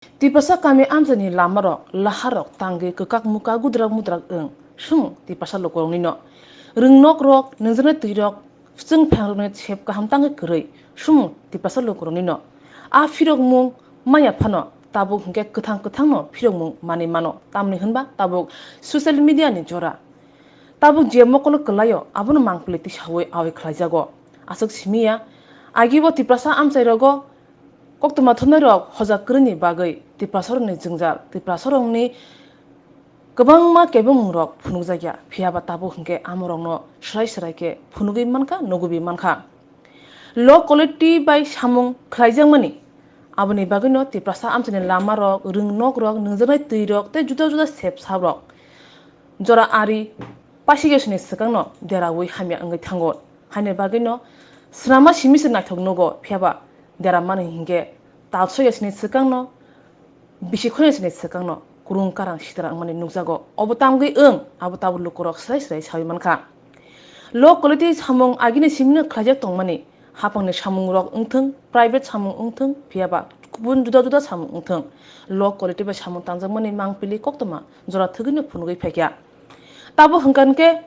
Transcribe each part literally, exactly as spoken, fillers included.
Tiprasa kami amchaini lamarok, laharok tangwi kwkak muka gudrak mudrak wng, sumung Tiprasa lukuroknino. Rwng nokrok, nungjaknai twirok, phuchung phengrokni sep kaham tangwi kwrwi, sumung Tiprasa lukuroknino. A phirokmung manya phano tabuk hinkhe kwthang kwthangno phirokmung manwi mano, tamni hwnba tabuk social media ni jora. Tabuk je mokolo kwlaio, abono mangpili tisaui aui khlaijago. Aswk simiya, agibo Tiprasa amchairogo koktwma thumnairok hojak kwrwini bagwi Tiprasarokni jwngjal, Tiprasarokni kwbangma kebengrok phunukjakya, phiyaba tabuk hinkhe amorokno swrai swrai khe phunugwi mankha, nugwi mankha. Low quality bai samung khlaijakmani, aboni bagwino Tiprasa amchaini lamarok, rwng nokrok, nungjaknai twirok tei juda juda sep saprok jora ari pasigosini swkangno deraui hamya wngwi thango. Haini bagwino swnama simi se naithok nugo, phiyaba dera mani hinkhe talsoyasini swkangno, bisi khoyasini swkangno kwrwng karang sitra wngmani nukjago. Obo tamgwi wng, abo tabuk lukurok swrai swrai saui mankha. Low quality samung agini simino khlaijak tongmani, hapangni samungrok wngthwng, private samung wngthwng, phiyaba kubun juda juda samung wngthwng, low quality bai samung tangjakmani mangpili koktwma jora thwgwino phunugwi phaikha. Tabuk hwnkha hinkhe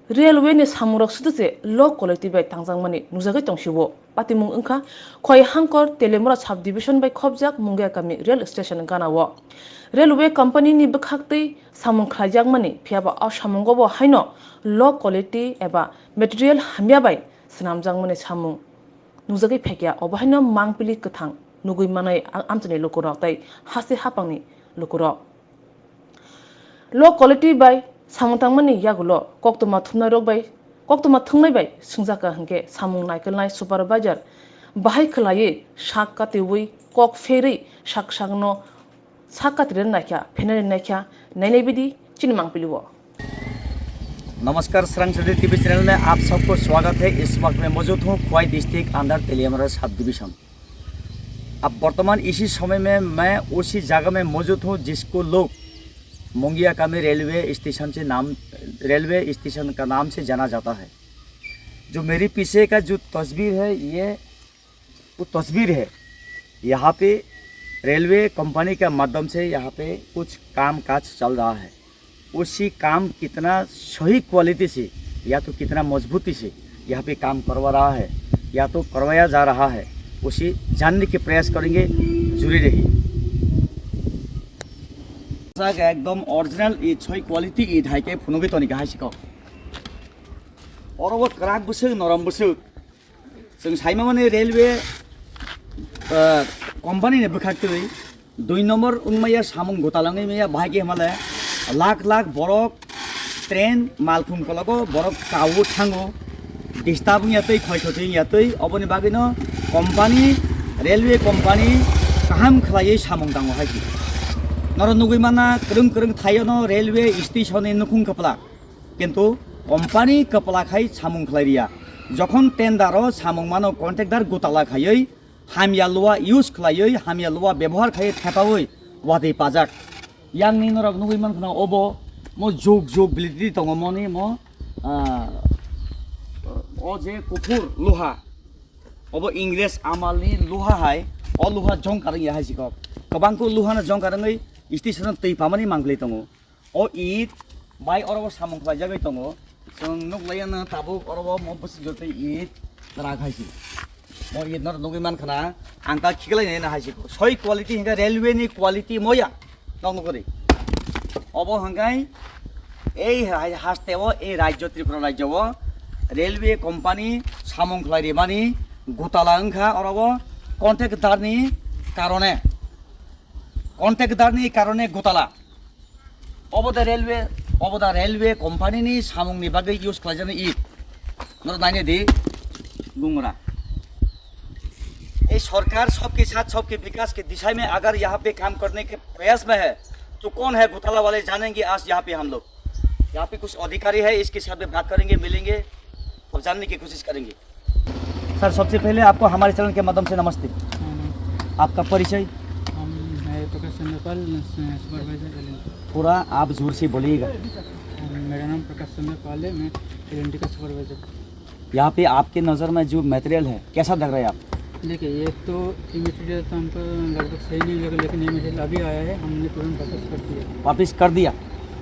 railway ni samungrok swtwse low quality bai tangjakmani nukjagwi tongsio. Patimung wngkha Khwai Hangkor Teliamura subdivision bai khopjak Mungia kami rail station ganao. Railway company ni bwkhaktwi samung khlaijakmani, phiyaba o samungo bo haino low quality eba material hamya bai swnamjakmani samung nukjagwi phaikha, obo haino mangpili kwthang nugwi manai a-, amchaini lukurok tei hasti hapangni lukurok. Low quality bai samung tangmani yagulo koktwma thumnairok bai, koktwma thumnai bai swngjak kha hinkhe samung naikolnai supervisor bahai khwlaiwi sak katiwi kok pherwi sak sakno sak katire naikha, phenani naikha, nainai bidi chini mangpili o. नमस्कार, Srang Sadi TV channel में आप सबको स्वागत है। इस वक्त मैं मौजूद हूँ खोवाई डिस्ट्रिक्ट अंडर तेलियामरा सब डिवीजन। अब वर्तमान इसी समय में मैं उसी जगह में मौजूद हूँ जिसको लोग मुंगिया कामी रेलवे स्टेशन से नाम, रेलवे स्टेशन का नाम से जाना जाता है। जो मेरे पीछे का जो तस्वीर है, ये वो तस्वीर है। यहाँ पे रेलवे कंपनी के माध्यम से यहाँ पे कुछ काम काज चल रहा है। उसी काम कितना सही क्वालिटी से या तो कितना मजबूती से यहाँ पे काम करवा रहा है या तो करवाया जा रहा है, उसी जानने के प्रयास करेंगे। जुड़ी रहिए। Sak ekdom original id, soi quality id hai khe phunugwi toni kha hai siko. Oro bo kwrak bwswk, norom bwswk. Chwng saima mani railway, ah, company ni bwkhaktwi dui number wngmaya samung gota langwi maya, bahai khe hwnmale lakh lakh borok train malkhung kologo borok kawo thango, disturb wngya twi, khoi khoti wngya twi, oboni bagwino company, railway company kaham khlaiwi samung tango hai khe. Norok nugwi mana kwrwng kwrwng thaiono railway station ni nukhung kwplak. Kintu company kwplak hai samung khlai riya. Jokhon tender o samung mano contractor gotala khaiwi hamya lua use khlaiwi, hamya lua bebohar khaiwi thepawi watwi pajak. Yang ni norok nugwi mankha na obo mo jug jug validity tongo moni mo, ah, o je kuphur luha. Obo Ingres amal ni luha hai, o luha jong karang ya hai sikok. Kwbangkuk luha no jong karangwi station o twi pamani mangli tongo. O it bai oro bo samung khlaijagwi tongo. Chwng nuklaiya no tabuk oro bo mo bwswk jotwi it kwrak hai se. Mo it no nugwi mankha na, ang ta khiklai nai na hai se. Soi quality hinkhe railway ni quality mo ya. Nok nukuri. Obo hinkhe ei hai haste o, ei rajyo Tripura rajyo o railway company samung khlai rimani gotala wngkha oro bo contractor ni karone. Contractor ni karone gotala. Obo da railway, obo da railway company ni samung ni bagwi use khlaijaknai it. Noro naina di, gungra. ये सरकार सबके साथ सबके विकास के दिशा में अगर यहाँ पे काम करने के प्रयास में है, तो कौन है घोटाला वाले, जानेंगे आज यहाँ पे हम लोग। यहाँ पे कुछ अधिकारी है, इसके साथ में बात करेंगे, मिलेंगे और जानने की कोशिश करेंगे। सर, सबसे पहले आपको हमारे चैनल के माध्यम से नमस्ते। हाँ, आपका परिचय? हम, मैं Prakash Chandrapal, supervisor L and T. पूरा आप जोर से बोलिएगा। मेरा नाम प्रकाश चंद्रपाल है, मैं एल एंड टी का सुपरवाइजर। यहाँ पे आपके नज़र में जो मटेरियल है, कैसा लग रहा है आपको? देखिए, ये तो ये मटेरियल तो हमको लगभग सही नहीं लगा, लेकिन ये मटेरियल अभी आया है, हमने तुरंत वापस कर दिया। वापस कर दिया?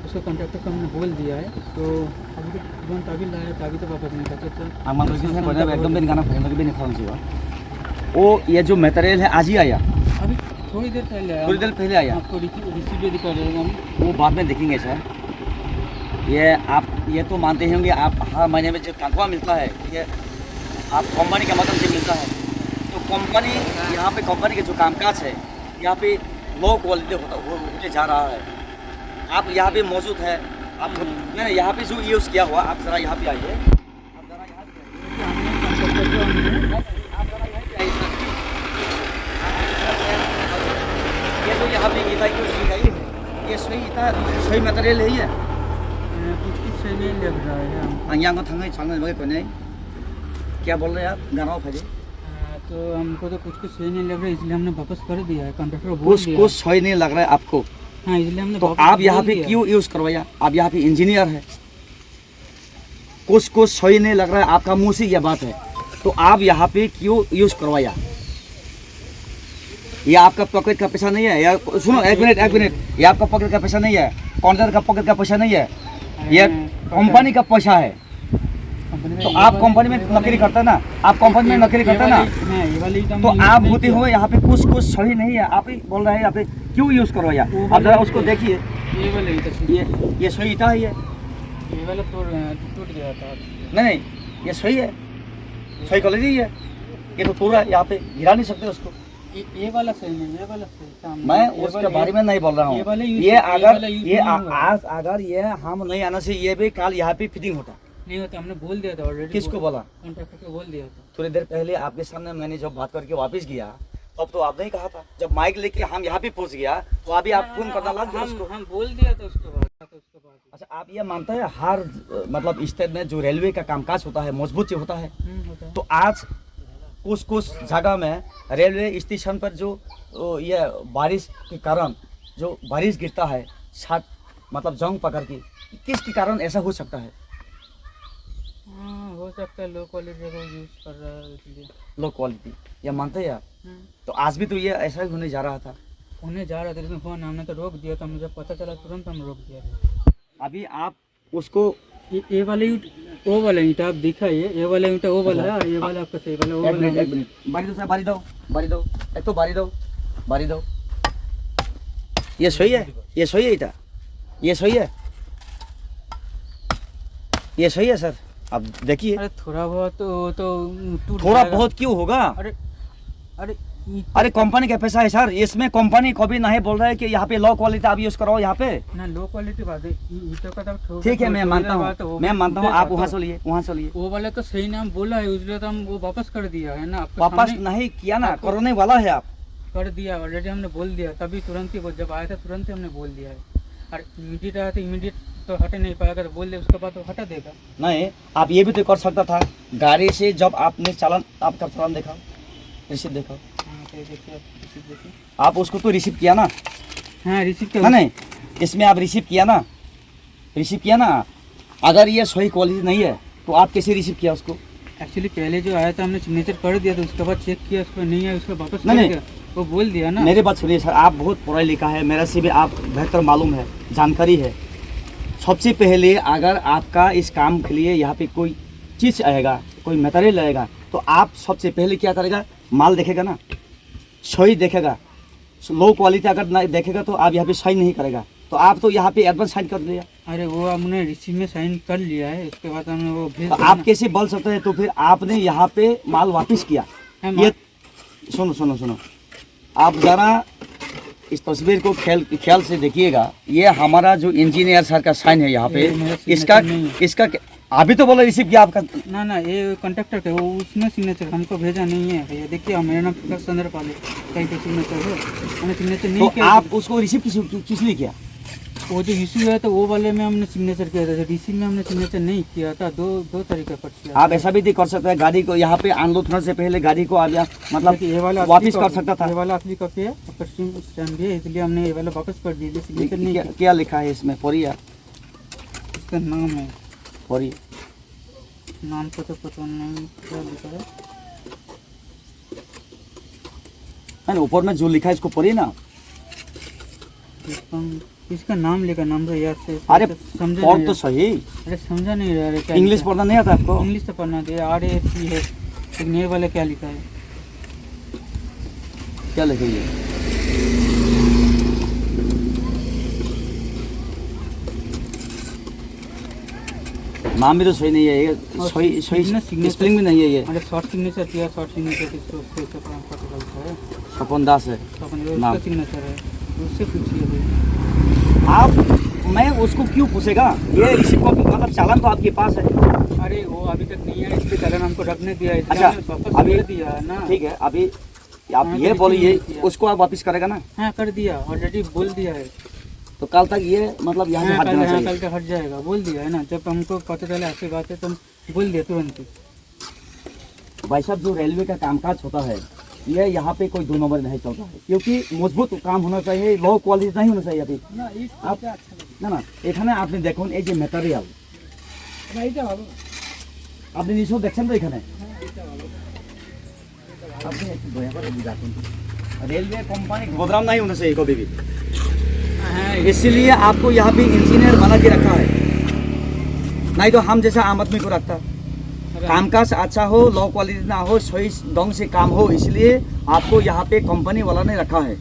उसको कॉन्ट्रैक्टर को हमने बोल दिया है, तो अभी तो तुरंत अभी लाया, तो अभी तो वापस नहीं करते, तो Ang mang इसका release na kanya, संदर्भ हो ekdom din जाता। Gana phone, din phone siya. Oh, ये जो मटेरियल है, आज ही आया? अभी थोड़ी देर पहले आया। थोड़ी देर पहले आया? आपको रिसीव, रिसीव भी दिखा देगा हम। वो बाद में देखेंगे सर। ये आप, ये तो मानते ही होंगे, आप हर महीने में जो तनख्वाह मिलता है, ये आप कंपनी के माध्यम से मिलता है, तो कंपनी, यहाँ पे कंपनी के जो कामकाज है, यहाँ पे लो क्वालिटी होता, हो, होते जा रहा है। आप यहाँ पे मौजूद है, आप, नहीं, नहीं, यहाँ पे जो यूज़ किया हुआ, आप ज़रा यहाँ पे आइए। आप ज़रा यहाँ पे आइए। आप ज़रा यहाँ पे आइए, सर। ये जो यहाँ पे ईंटा यूज़ की गई है, ये सही ईंटा, सही मटेरियल है ये? अ, कुछ कुछ सही नहीं लग रहा है हमको। हाँ, यहाँ को थंगे छानने लगे कोई नहीं। क्या बोल रहे हैं आप? गाना उठा दे। हाँ, तो हमको तो कुछ कुछ सही नहीं लग रहा है, इसलिए हमने वापस कर दिया है। कॉन्ट्रैक्टर को बोल कुछ दिया कुछ है। सही नहीं लग रहा है आपको? हाँ, इसलिए हमने तो वापस आप बोल यहाँ पे दिया। क्यों यूज़ करवाया? आप यहाँ पे इंजीनियर है। कुछ कुछ सही नहीं लग रहा है, आपका मुंह से यह बात है, तो आप यहाँ पे क्यों यूज़ करवाया? ये आपका पॉकेट का पैसा नहीं है या? सुनो, एक मिनट, एक मिनट, ये आपका पॉकेट का पैसा नहीं है, कॉन्ट्रैक्टर का पॉकेट का पैसा नहीं है, ये अरे, कंपनी का पैसा है। कंपनी का तो ये आप वाली, कंपनी में ये वाली, नौकरी करता ना, आप कंपनी में ये, नौकरी ये करता ना, वाली, हाँ, ये वाली तो तो हम यूज़ आप नहीं होते किया। हुए यहाँ पे कुछ कुछ सही नहीं है, आप ही बोल रहे हैं यहाँ पे क्यों यूज़ करवाया? वो आप वाली ज़रा तो उसको देखिए, ये वाला ईंटा सही ये, है। ये सही ईंटा है ये। ये वाला तोड़, टूट गया था। नहीं, नहीं, ये सही है, सही क्वालिटी है। ये तो पूरा यहाँ पे गिरा नहीं सकते उसको। ये, ये वाला सही नहीं, ये वाला सही, सामने। मैं ये उसके वाला, बारे ये, में नहीं बोल रहा हूँ। ये वाला यूज़, ये ये अगर, वाला यूज़ ये नहीं आ-, हुआ। आज अगर ये हम नहीं आना से ये भी कल यहाँ पे फिटिंग होता। नहीं होता, हमने बोल दिया था already, किसको बोल-, बोला? कॉन्ट्रैक्टर को बोल दिया था। थोड़ी देर पहले आपके सामने मैंने जब बात करके वापस गया, तब तो आपने ही कहा था। जब माइक लेके हम यहाँ पे पहुँच गया, तो अभी आप हाँ, फोन हाँ, करना हाँ, लग गया हम, उसको। हम बोल दिया था उसके बाद, उसके बाद। अच्छा, आप ये मानते हैं हर, मतलब, स्टेट में जो रेलवे का कामकाज होता है, मजबूत से होता है? हम्म, होता है। तो आज कुछ कुछ जगह में रेलवे स्टेशन पर जो, ओ, ये बारिश के कारण जो बारिश गिरता है, छत, मतलब, जंग पकड़ के, किसके कारण ऐसा हो सकता है? हाँ, हो सकता है लो क्वालिटी का यूज़ कर रहा है इसलिए। लो क्वालिटी, ये मानते हैं आप? हम्म। तो आज भी तो ये ऐसा ही होने जा रहा था। होने जा रहा था, लेकिन हुआ ना, हमने तो रोक दिया था, मुझे पता चला तुरंत हम रोक दिया था। अभी आप उसको ये, ये वाला ईंट, वो वाला ईंट आप दिखाइए, ये वाला ईंट वो वाला अच्छा। है, ये वाला आपका सही वाला, वो एक वाला मिनट, हम एक मिनट। बारी दो सर, बारी दो, बारी दो। एक तो बारी दो, बारी दो। ये सही है? ये सही है ईंटा? ये सही है? ये सही है सर? आप देखिए। अरे थोड़ा बहुत तो, वो तो टूट थोड़ा जाएगा। बहुत क्यों होगा? अरे, अरे, ये अरे, कंपनी का पैसा है सर, इसमें कंपनी कभी नहीं बोल रहा है कि यहाँ पे लो क्वालिटी आप यूज़ करो यहाँ पे। ना, लो क्वालिटी बात है, ये, ये तो कहता हूँ, ठीक है, मैं मानता हूँ, मैं मानता हूँ, आप वहाँ चलिए, वहाँ चलिए। वो वाला तो सही नाम बोला है, उसलिए तो हम वो वापस कर दिया है ना, आपके वापस सामने नहीं किया ना, आपको करने वाला है आप। कर दिया, ऑलरेडी हमने बोल दिया, तभी तुरंत ही वो जब आया था, तुरंत ही हमने बोल दिया है। और इमीडिएट आया तो इमीडिएट तो हटे नहीं पाएगा, तो बोल दे, उसके बाद तो हटा देगा। नहीं, आप ये भी तो कर सकता था, गाड़ी से जब आपने चालान, आपका चालान दिखाओ, रिसीट दिखाओ। हाँ, तो ये देखिए, आप रिसीट देखिए। आप उसको तो रिसीव किया ना? हाँ, रिसीव किया। नहीं, नहीं, इसमें आप रिसीव किया ना? रिसीव किया ना? अगर ये सही क्वालिटी नहीं है, तो आप कैसे रिसीव किया उसको? एक्चुअली पहले जो आया था, हमने सिग्नेचर कर दिया था, उसके बाद चेक किया, उसको नहीं है, उसको वापस नहीं, कर नहीं। दिया। वो बोल दिया ना। मेरी बात सुनिए सर, आप बहुत पढ़ा लिखा है, मेरा से भी आप बेहतर मालूम है, जानकारी है। सबसे पहले अगर आपका इस काम के लिए यहाँ पे कोई चीज़ आएगा, कोई मटेरियल आएगा, तो आप सबसे पहले क्या करेगा? माल देखेगा ना, सही देखेगा। लो क्वालिटी अगर नहीं देखेगा तो आप यहाँ पे साइन नहीं करेगा। तो आप तो यहाँ पे एडवांस साइन कर लिया। अरे वो हमने रिसीट में साइन कर लिया है, उसके बाद हमने वो भेज तो दिया आप ना। कैसे बोल सकते हैं? तो फिर आपने यहाँ पे माल वापस किया। है, ये माल सुनो, सुनो, सुनो, आप ज़रा इस तस्वीर को ख्याल, ख्याल से देखिएगा। ये हमारा जो इंजीनियर सर का साइन है यहाँ पे, ये मेरा सिग्नेचर इसका, नहीं है। इसका क्या, अभी तो बोला रिसीव किया आपका। ना, ना, ये कॉन्ट्रैक्टर का, वो उसमें सिग्नेचर हमको भेजा नहीं है भैया। देखिए, मेरा नाम प्रकाश चंद्र पाल है, कहीं पे सिग्नेचर है, मैंने सिग्नेचर नहीं तो किया। आप उसको रिसीव किस, कि-, किस लिए किया? वो जो इशू है, तो वो वाले में हमने सिग्नेचर किया था, रिसीट में हमने सिग्नेचर नहीं किया था। दो, दो तरीके पर किया आप था। ऐसा भी तो कर सकते हैं, गाड़ी को यहाँ पे अनलोड होने से पहले गाड़ी को आप यहाँ, मतलब, देखिए, ये वाला असली वापस कर कॉपी, सकता था। ये वाला असली कॉपी है, आपका स्टैम्प, स्टैम्प भी है, इसलिए हमने ये वाला वापस कर दिया, सिग्नेचर नहीं क्या, किया। क्या लिखा है इसमें? पढ़िए आप। इसका नाम है। पढ़िए। नाम को तो पता नहीं क्या लिखा है। है ना, ऊपर में जो लिखा है इसको पढ़िए ना। इसका, इसका नाम लिखा, नाम तो याद से, अरे, से समझा पढ़ नहीं तो रहा। सही। अरे, समझा नहीं रहा, अरे, क्या इंग्लिश लिखा? पढ़ना नहीं आता आपको? इंग्लिश तो पढ़ना चाहिए, आर ए एस टी है, एक नए वाले क्या लिखा है? क्या लिखा ये? नाम भी तो सही नहीं है ये, और सही, सही सिग्ने-, सिग्नेचर, स्पेलिंग भी नहीं है ये। अरे, शॉर्ट सिग्नेचर किया, शॉर्ट सिग्नेचर किसको, उसको, उसको पता चलता है। सपन दास है। सपन, ये उसका नाम। सिग्नेचर है, उससे पूछिए भाई। आप, मैं उसको क्यों पूछेगा? ये रिसिप्ट कॉपी, मतलब चालान तो आपके पास है। अरे, वो अभी तक नहीं है, इसके चालान हमको रखने दिया है, इसलिए अच्छा, हमने वापस अभी कर दिया है ना। ठीक है, अभी आप हाँ, ये तो बोलिए, रिसीव नहीं किया। उसको आप वापस करेगा ना? हाँ, कर दिया, ऑलरेडी बोल दिया है। तो कल तक ये, मतलब, यहाँ से हाँ, हट कल, जाना हाँ, चाहिए। कल तक हट जाएगा, बोल दिया है ना। जब हमको पता चला ऐसी बात है, तो हम बोल दिया तुरंत ही। भाई साहब, जो रेलवे का कामकाज होता है, ये यहाँ पे कोई दो नंबर नहीं चलता है, क्योंकि मजबूत काम होना चाहिए, लो क्वालिटी नहीं होना चाहिए। अभी না, এই आप, কাজটা আচ্ছা লাগে না, না, এখানে আপনি দেখুন, এই যে মেটেরিয়াল, না, এটা ভালো না। আপনি নিজেও দেখছেন তো এখানে। হ্যাঁ, এটা ভালো। আপনি একটু দয়া করে বুঝাবেন। रेलवे कंपनी को बदनाम नहीं होना चाहिए कभी भी। हाँ, इसलिए आपको यहाँ पे इंजीनियर बना के रखा है, नहीं तो हम जैसा आम आदमी को रखता। अरे, कामकाज अच्छा हो, लो क्वालिटी ना हो, सही ढंग से काम हो, इसलिए आपको यहाँ पे कंपनी वाला ने रखा है।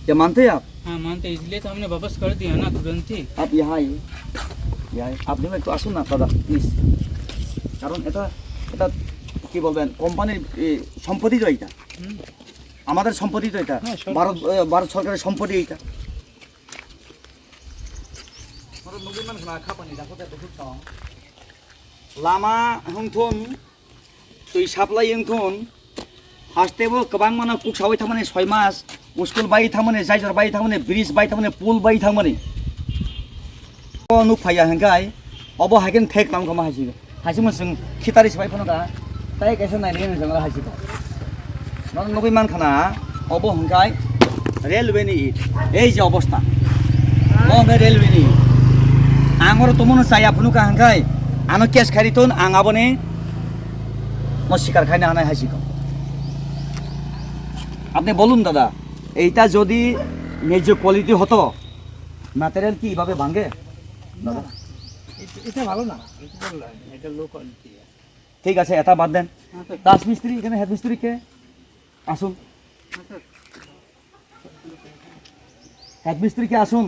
क्या मानते हैं आप? हाँ, मानते हैं, इसलिए तो हमने वापस कर दिया ना तुरंत ही। आप यहाँ आइए, यहाँ आइए। আপনি একটু আসুন না দাদা, প্লিজ। কারণ এটা, এটা কি বলবেন, কোম্পানির, এ, সম্পত্তি তো এটা। হুম। আমাদের সম্পত্তি তো এটা। হ্যাঁ, সরকার। ভারত, এ, ভারত সরকারের সম্পত্তি এটা। Lama hwnkhe twi supply wngthun, haste bo kwbangmano kuksawi thangmani soi mas, school bai thangmani, jaijor bai thangmani, bridge bai thangmani, pool bai thangmani. O nuk phaiya hwnkhe obo hai khe fake tamo khe ma hai si, hai si mo chwng khitari swbai phano ka, tei kaisa nai nai nai jora hai si ko. Nono nugwi mankha na, obo hwnkhe railway ni it, ei je obostha. Mo hwnkhe railway ni it. Ang oro tongmano chaya phunukha hwnkhe, ano case khai ri ton, ang aboni mo sikar khaina hanai hai si ko. আপনি বলুন দাদা, এইটা যদি ন্যায্য কোয়ালিটি হতো, ম্যাটেরিয়াল কি এইভাবে ভাঙে? দাদা। না, এটা, এটা ভালো না, এটা ভালো লাগে না, এটা লো কোয়ালিটি। ঠিক আছে, এটা বাদ দেন। আচ্ছা। রাজমিস্ত্রি, এখানে হেড মিস্ত্রি কে? আসুন। আচ্ছা। হেড মিস্ত্রি কে আসুন।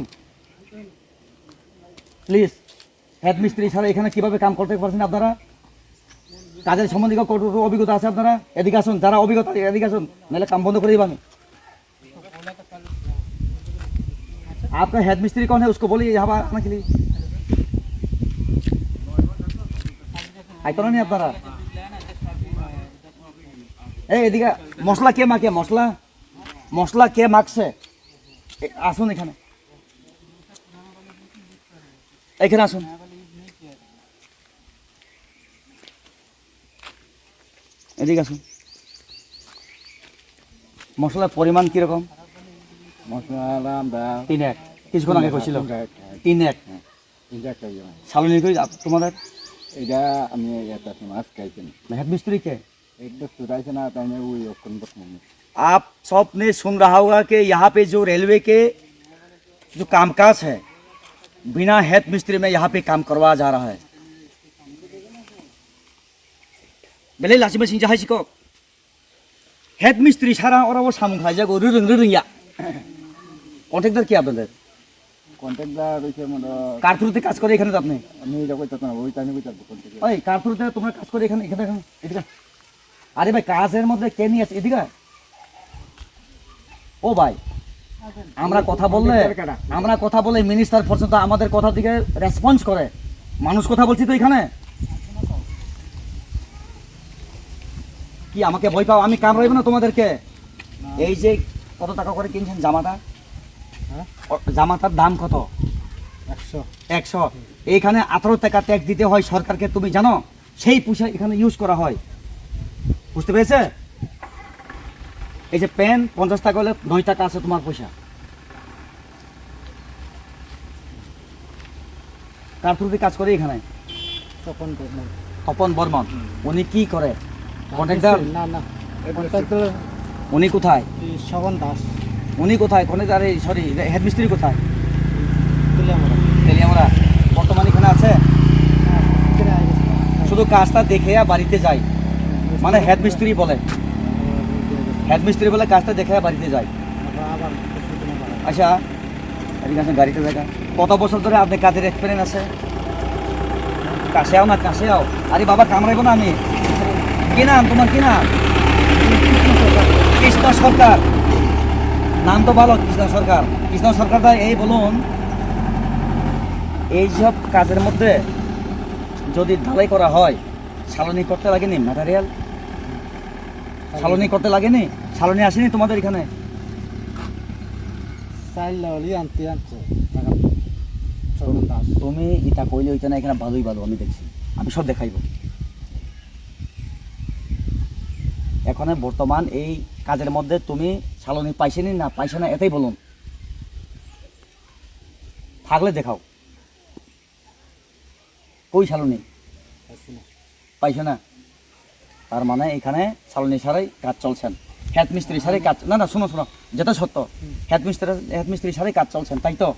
প্লিজ। হেড মিস্ত্রি ছাড়া এখানে কিভাবে কাম করতে পারছেন আপনারা? কাজের সম্বন্ধে কেউ কতটুকু অভিজ্ঞতা আছে আপনারা? এদিকে আসুন, যারা অভিজ্ঞতা, এদিকে আসুন, নাহলে কাম বন্ধ করে দিব আমি। आपका हेड मिस्त्री कौन है, उसको बोलिए यहाँ पर आने के लिए। আইতো না নি আপনারা? এই এদিকে মশলা কে মাখে? মশলা, মশলা কে মাখছে? এ, আসুন এখানে, এখানে আসুন। এদিকে আসুন। মশলার পরিমাণ কিরকম? মশলা আমরা তিন এক, কিছুক্ষণ আগে কইছিল। তিন এক। তিন এক। হ্যাঁ, তিন এক কেজি হয়। সালনি কই আপ-, তোমাদের? এটা আমি এটা মাছ খাইছি না। হেড মিস্ত্রি কে? এক বছর আইছে না, তাই আমি ওই অক্ষণ বর্তমানে। आप सबने सुन रहा होगा कि यहाँ पे जो रेलवे के जो कामकाज है, बिना हेड मिस्त्री में यहाँ पे काम करवाया जा रहा है। Belai lachima singja hai sikok. Head mistri sara ora o samung khlaijago, rwrwng rwrwng ya. Contractor কে আপনাদের? কন্ট্রাক্টর হইছে মনে হয় কার through তে কাজ করে এখানে তো আপনি? আমি এটা কইতে পারবো না, ওই টাইমে কইতে পারবো কন্ট্রাক্টর। ওই কার through তে তোমরা কাজ করে এখানে, এখানে, এখানে? এদিকে। আরে ভাই, কাজের মধ্যে কে নিয়ে আসে? এদিকে। ও ভাই, আমরা কথা বললে, আমরা কথা বলে মিনিস্টার পর্যন্ত আমাদের কথার দিকে রেসপন্স করে। মানুষ কথা বলছি তো এখানে। কি আমাকে ভয় পাও? আমি কামড়াইবো না তোমাদেরকে। এই যে কত টাকা করে কিনছেন জামাটা? হ্যাঁ? ও, জামাটার দাম কত? একশো। একশো। এইখানে আঠারো টাকা ট্যাক্স দিতে হয় সরকারকে, তুমি জানো? সেই পয়সা এখানে ইউজ করা হয়। বুঝতে পেরেছে? এই যে প্যান্ট পঞ্চাশ টাকা হলে নয় টাকা আছে তোমার পয়সা। কার through তে কাজ করে এখানে? তপন বর্মন। তপন বর্মন। হুম। উনি কি করে? কন্ট্রাক্টর? না, না। কন্ট্রাক্টর। উনি কোথায়? এই স্বপন দাস। উনি কোথায়? কোন জায়গায়? সরি, হেড মিস্ত্রি কোথায়? তেলিয়ামুড়া। তেলিয়ামুড়া। বর্তমানে এখানে আছে? হ্যাঁ, এখানে আছে। শুধু কাজটা দেখে বাড়িতে যাই, মানে হেড মিস্ত্রি বলে। হেড মিস্ত্রি বলে কাজটা দেখে বাড়িতে যাই। আবার, আবার কিছুদিন আবার। আচ্ছা, এদিকে আসেন, গাড়িতে জায়গা। কত বছর ধরে আপনি কাজের এক্সপিরিয়েন্স আছে? কাছে আও না, কাছে আও। আরে বাবা, কামড়াইবো না আমি। কি নাম তোমার, কি নাম? কৃষ্ণ সরকার। নাম তো ভালো, কৃষ্ণ সরকার। কৃষ্ণ সরকার দা, এই বলুন, এই সব কাজের মধ্যে যদি ঢালাই করা হয়, ছালনি করতে লাগেনি ম্যাটেরিয়াল? ছালনি করতে লাগেনি? ছালনি আসেনি তোমাদের এখানে? চাইল লাউলি আনতে আনছে, টাকা। তুমি ইটা কইলে ওইটা না, এখানে ভালোই ভালো আমি দেখছি, আমি সব দেখাইবো। এখন বর্তমান এই কাজের মধ্যে তুমি ছালনি পাইছেনি না পাইছে না, এটাই বলুন, থাকলে দেখাও। কই ছালনি? পাইছো না? তার মানে এখানে ছালনি ছাড়াই কাজ চলছেন, হেড মিস্ত্রি ছাড়াই কাজ। না, না, শোনো, শোনো, যেটা সত্য, হেড মিস্ত্রি, হেড মিস্ত্রি ছাড়াই কাজ চলছেন, তাই তো?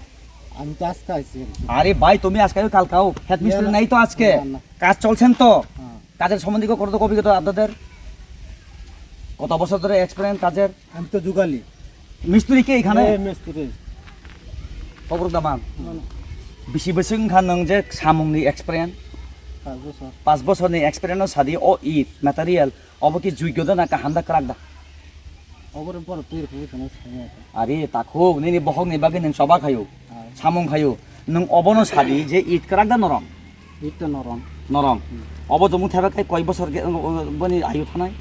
আমি তো আজকে আইছি আর কি। আরে ভাই, তুমি আজকে আইও, কালকে আও, হেড মিস্ত্রি না, না। নাই তো আজকে। না, না। কাজ চলছেন তো? হ্যাঁ। কাজের সম্বন্ধে কোনো তো অভিজ্ঞতা আপনাদের? কত বছর ধরে এক্সপিরিয়েন্স কাজের? আমি তো জুগালি। মিস্ত্রি কে এখানে? এ, মিস্ত্রি। খবর দামান। না, না। Bisi bwswk wngkha nwng je samungni experience? পাঁচ বছর। পাঁচ বছরni experience no sadi o it material, obo ki joigyo da na kaham da kwrak da? Obore borok twi rwphaiwi tongo, sanya ta. Ari takhuk, nini bokhokni bagwi nwng choba khaio. Hai. Samung khaio. Nwng obono sadi je it kwrak da norom? It to norom. Norom. Hmm. Obo jomung thaiba khe koi bosor ge, o, o, boni ayu thanai?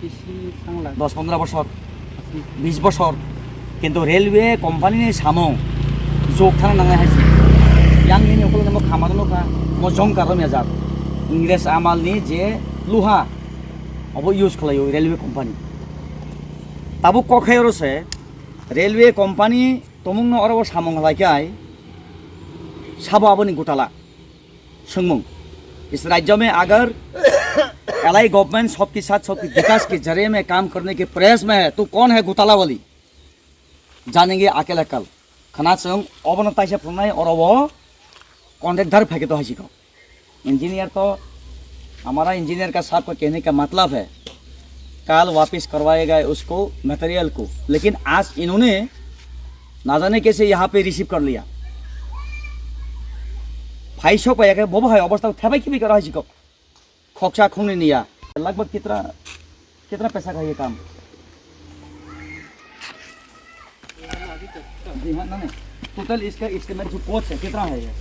Bisi thanglak. Dos pondro bosor. Asi. Bis bosor. Kintu railway company ni samung jok thana nangnai hai se. Yang nini ukulok ni mo khama no kha, mo jong karo mejak. Ingres amal ni je luha, obo use khlaio railway company. Tabuk kok hai oro se, railway company tomungno oro bo samung khlai khe ai, sabo aboni gutala. Swngmung. इस राज्य में अगर LI government सबके साथ सबके विकास के जरिए में काम करने के प्रयास में है, तो कौन है घोटाला वाली? जानेंगे आके कल। Khana chwng obono taisa phunai oro o contractor phai khe to hai sikho. Engineer तो हमारा इंजीनियर का साहब का कहने का मतलब है, कल वापस करवाएगा उसको मटेरियल को, लेकिन आज इन्होंने ना जाने कैसे यहाँ पे रिसीव कर लिया। Phai sok phai khe bobo hai obostha thebai kibi kara hai sikho. Khoksa khongni niya. लगभग कितना, कितना पैसा का ये काम? जी हाँ, नहीं, नहीं। टोटल इसका, इसके में जो कोच है, कितना है ये?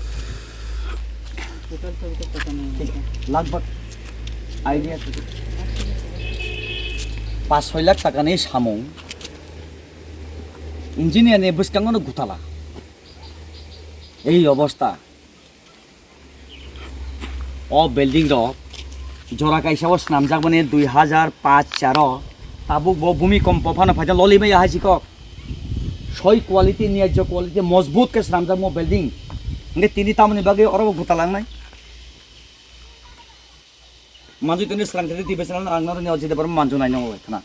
टोटल तो अभी तक पता नहीं है। ठीक है, लगभग idea. Pas soi lakh taka ni samung, engineer ni bwskango no gutala. Ei obostha. O building rok jora kaisa o swnamjakmani dui hajar paanch charo, tabuk bo bhumikompo phano phaikhe loli maya hai sikok. Soi quality, niyajjo quality, mojbut khe swnamjakma building. Hingkhe tini tamoni bagwi oro bo guta langnai. Manjui tini swrang thedi tibes ang noroni o jede borok manjunai nw khna.